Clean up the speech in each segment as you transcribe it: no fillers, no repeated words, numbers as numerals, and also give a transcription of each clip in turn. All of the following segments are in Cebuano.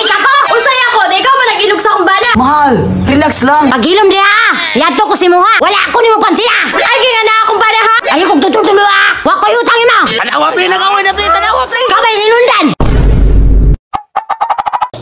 ka po! Unsay ako, di ikaw man nag-ilog sa akong bana. Mahal, relax lang. Paghilom diha ah! Yadto ko si Muha! Wala ako nimo pansina! Ay nga na akong bana ha. Ayaw kong tututulo ah! Wa ko'y utang imo! Tanawa pre, nag-away na pre, tanawa pre. Ikaw ba'y hinundan?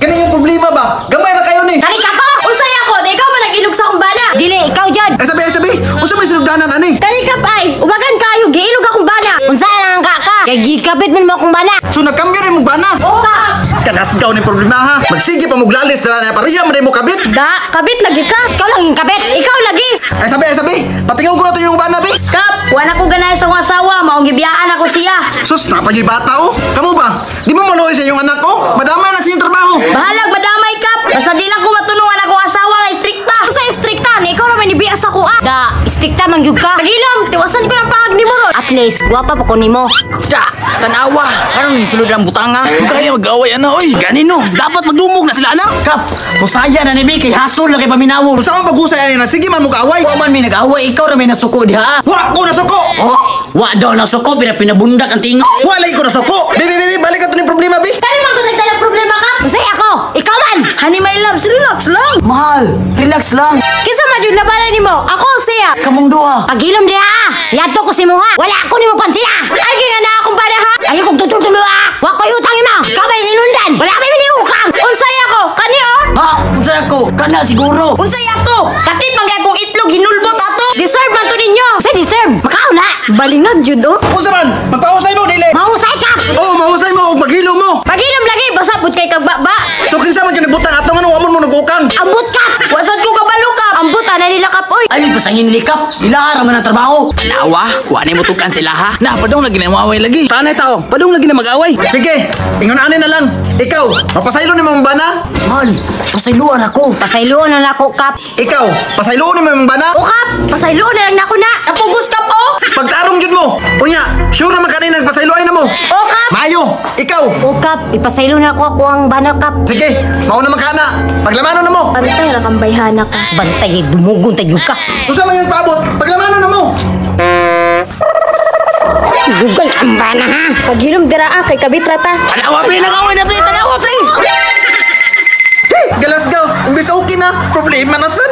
Kani yung problema ba? Gamay ra kayo ni. Kani ka po! Unsay ako, di ikaw man nag-ilog sa akong bana. Dili, ikaw jud! Ay sabi, unsa may sinugdanan ani? Kani kap ay, umagan kayo, giilog akong bana. Unsa lang ang ka? Kay gikabit man mo akong bana! So nagkambyo rin mong bana. O kap. Kalasgaw ni problema ha. Magsige pa muglalis dala na pareha man mo kabit. Da, kabit lagi ka. Ikaw lang yung kabit! Ikaw lagi. Ay sabi, patingaw ko na to yung bana bi. Kap, wala ko ganahan sa akong asawa, maong gibiyaan ako siya. Sus, napagay bata oh. Kamu ba? Di mo maluoy sa iyong anak oh. Madamay na sa inyong trabaho. Bahalag madamay kap, basta di lang ko matulungan akong asawa nga istrikta. Sa istrikta, ni ikaw ra may nibiya sa kuha. Da, istikta man gyud ka! Pagilom, tiwasan ko ng pahag ni mo ron. At least, gwapa pa ko nimo. Da, tanawa. Anong sulod ang butanga? Kaya mag-away ana oy. Ganino, dapat magdumog na sila ana. Kap, husaya na ni Bi, kay hasol na kay paminawon. Unsa man paghusay ani na sige man mo kaaway. Wa man may nag-away, ikaw ra may nasuko diha. Ah. Wa ko nasuko. Oh, wa daw nasuko, pinabundak ang tingo. Walay ko nasuko. Bi bi bi, bi, balik ato ni problema bi. Kani man ko nagdalang problema kap. Unsay ako? Ikaw man! Honey my love, relax lang. Mahal, relax lang. Kinsa man jud labanan nimo? Ako o siya. Kamong duha. Paghilom diha ah! Yadto ko si Muha! Wala ako nimo pansina! Ay nga na akong bana ha. Ayaw kong tututulo ah! Wa ko'y utang imo! Ikaw ba'y hinundan? Wala ba'y miniukang? Unsay ako? Kani oh. Ha, unsay ako? Kana siguro. Unsay ako? Sakit man kay akong itlog hinulbot ato. Deserve man to ninyo. Sa deserve! Makaon na! Balingag jud oh. Unsa man? Magpahusay mo dili. Mahusay ka! Oh, mahusay mo og maghilo mo. Pagilom lagi basa pud kay kag baba. So kinsa man ka nagbutang atong ano wa man mo nagukang. Ambot ka! Wasad ko kabalo kap. Ambot ana nila kap oy. Ay, pasangin ni Kap. Ilaha ra man ang trabaho. Tanawa, wa na mo tukan sila ha. Na padong lagi na moaway lagi. Tanay tao, padong lagi na mag-away. Sige, ingon ani na lang. Ikaw, mapasaylo ni mong bana. Mahal, pasayloan ako. Pasayloon na nako kap! Ikaw, pasaylo ni mong bana. O kap, pasayloon na lang nako na. Napugos kap oh. Pagtarong jud mo. Unya, sure naman kani nagpasaylo ay na mo. O kap, Mayo, ikaw. O kap, ipasaylo na ako ako ang bana kap! Sige, mao naman kana. Paglamano na mo. Pantay ra kang bayhana ka. Bantay, dumugon tayo ka! Unsa man yung paabot? Paglamano na mo. Ilugan ka ang bana ha! Paghilom dira ah kay kabit ra ta. Tanawa pre, nag-away na pre, tanawa pre. Hey, galasgaw. Imbes okay na, problema na sad.